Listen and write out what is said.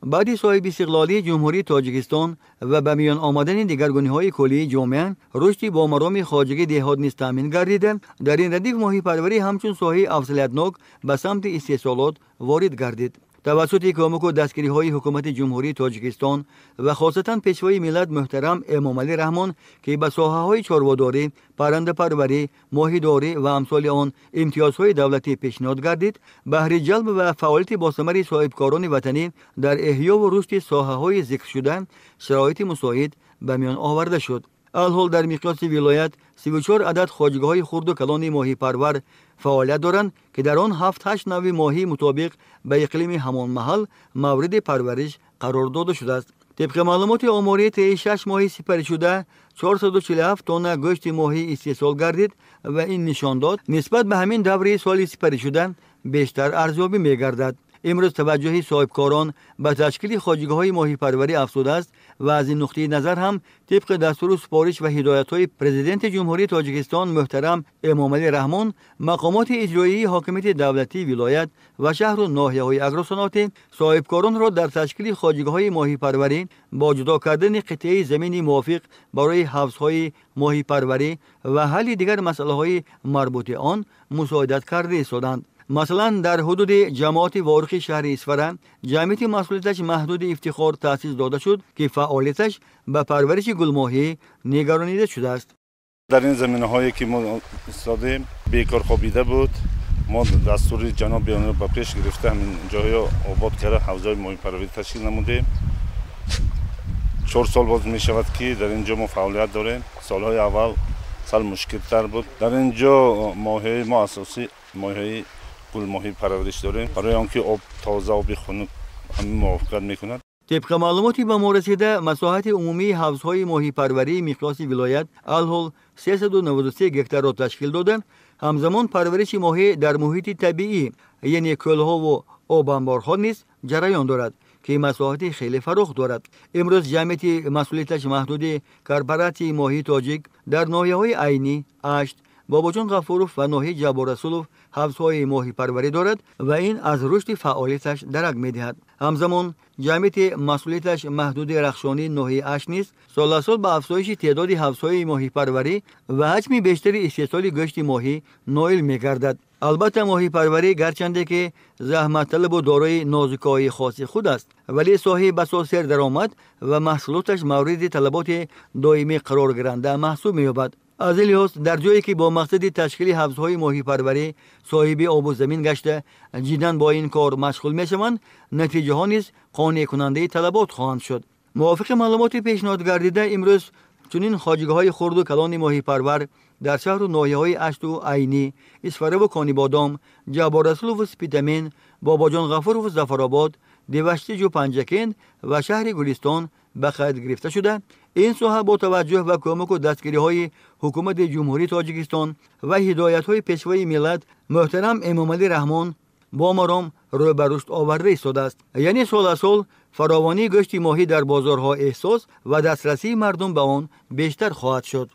Баъди соҳиби истиқлолии Ҷумҳурии Тоҷикистон ва ба миён омадани дигаргуниҳои куллии ҷомеа, рушди бомароми хоҷагии деҳот низ таъмин гардида, дар ин радиф моҳипарварӣ ҳамчун соҳаи афзалиятнок ба самти истеҳсолот ворид гардид. Тавассути кӯмаку дастгириҳои Ҳукумати Ҷумҳурии Тоҷикистон ва хосатан Пешвои миллат муҳтарам Эмомалӣ Раҳмон, ки ба соҳаҳои чорводорӣ, паррандапарварӣ, моҳидорӣ ва амсоли он имтиёзҳои давлатӣ пешниҳод гардид, баҳри ҷалб ва фаъолияти босамари соҳибкорони ватанӣ дар эҳёву рушди соҳаҳои зикршуда шароити мусоид ба миён оварда шуд. Алҳол дар миқёси вилоят 34 адад хоҷагиҳои хурду калони моҳипарвар фаъолият доранд, ки дар он 7-8 навъи моҳӣ мутобиқ ба иқлими ҳамон маҳал мавриди парвариш қарор дода шудааст. Тибқи маълумоти оморӣ, тӯли 6 моҳи сипаришуда 447 тонна гӯшти моҳӣ истеҳсол гардид ва ин нишондод нисбат ба ҳамин даври соли сипаришуда бештар арзёбӣ мегардад. Имрӯз таваҷҷӯҳи соҳибкорон ба ташкили хоҷагиҳои моҳипарварӣ афзудааст ва аз ин нуқтаи назар ҳам тибқи дастуру супориш ва ҳидоятҳои Президенти Ҷумҳурии Тоҷикистон муҳтарам Эмомалӣ Раҳмон, мақомоти иҷроии ҳокимияти давлатии вилоят ва шаҳру ноҳияҳои агросаноатӣ соҳибкоронро дар ташкили хоҷагиҳои моҳипарварӣ бо ҷудо кардани қитъаи замини мувофиқ барои ҳавзҳои моҳипарварӣ ва ҳалли дигар масъалаҳои марбути он мусоидат карда истоданд. Масалан, дар ҳудуди ҷамоати Ворухи шаҳри Исфара ҷамъияти масъулияташ маҳдуди Ифтихор таъсис дода шуд, ки фаъолияташ ба парвариши гулмоҳӣ нигаронида шудааст. Дар ин заминаҳое ки мо истодем, бекор хобида буд. Мо дастури ҷаноби онро ба пеш гирифта, ҳамин ҷоҳо обод карда, ҳавзаи моҳипарварӣ ташкил намудем. 4 сол боз мешавад, ки дар ин ҷо мо фаъолият дорем. Солҳои аввал сал мушкилтар буд. Дар ин ҷо моҳиҳои мо асосӣ моҳиҳои гулмоҳӣ парвариш дорем, барои он ки об тоза, оби хунук ҳамин мувофиқат мекунад. Тибқи маълумоти ба мо расида, масоҳати умумии ҳавзҳои моҳипарварии миқёси вилоят алҳол 393 гектарро ташкил дода, ҳамзамон парвариши моҳӣ дар муҳити табиӣ, яъне кӯлҳову обанборҳо низ ҷараён дорад, ки масоҳати хеле фарох дорад. Имрӯз ҷамъияти масъулияташ маҳдуди корпоратсияи моҳии тоҷик дар ноҳияҳои Айнӣ, Ашт, Бобоҷон Ғафуров ва ноҳияи Ҷабборрасулов ҳавзҳои моҳипарварӣ дорад ва ин аз рушди фаъолияташ дарак медиҳад. Ҳамзамон ҷамъияти масъулияташ маҳдуди Рахшонии ноҳияи Ашт низ сол аз сол ба афзоиши теъдоди ҳавзҳои моҳипарварӣ ва ҳаҷми бештари истеҳсоли гӯшти моҳӣ ноил мегардад. Албатта, моҳипарварӣ гарчанде ки заҳматталабу дорои нозукиҳои хоси худ аст, вале соҳаи басо сердаромад ва маҳсулоташ мавриди талаботи доимӣ қарор гиранда маҳсуб меёбад. Аз ин лиҳоз, дар ҷое ки бо мақсади ташкили ҳавзҳои моҳипарварӣ соҳиби обу замин гашта, ҷиддан бо ин кор машғул мешаванд, натиҷаҳо низ қонеъкунандаи талабот хоҳанд шуд. Мувофиқи маълумоти пешниҳод гардида, имрӯз чунин хоҷагиҳои хурду калони моҳипарвар дар шаҳру ноҳияҳои Ашту Айнӣ, Исфараву Конибодом, Ҷабборрасулову Спитамен, Бобоҷон Ғафурову Зафаробод, Деваштиҷу Панҷакент ва шаҳри Гулистон ба қайд гирифта шуда, ин соҳа бо таваҷҷӯҳ ба кӯмаку дастгириҳои Ҳукумати Ҷумҳурии Тоҷикистон ва ҳидоятҳои Пешвои миллат муҳтарам Эмомалӣ Раҳмон бо маром рӯ ба рушд оварда истодааст. Яъне сол аз сол фаровонии гӯшти моҳӣ дар бозорҳо эҳсос ва дастрасии мардум ба он бештар хоҳад шуд.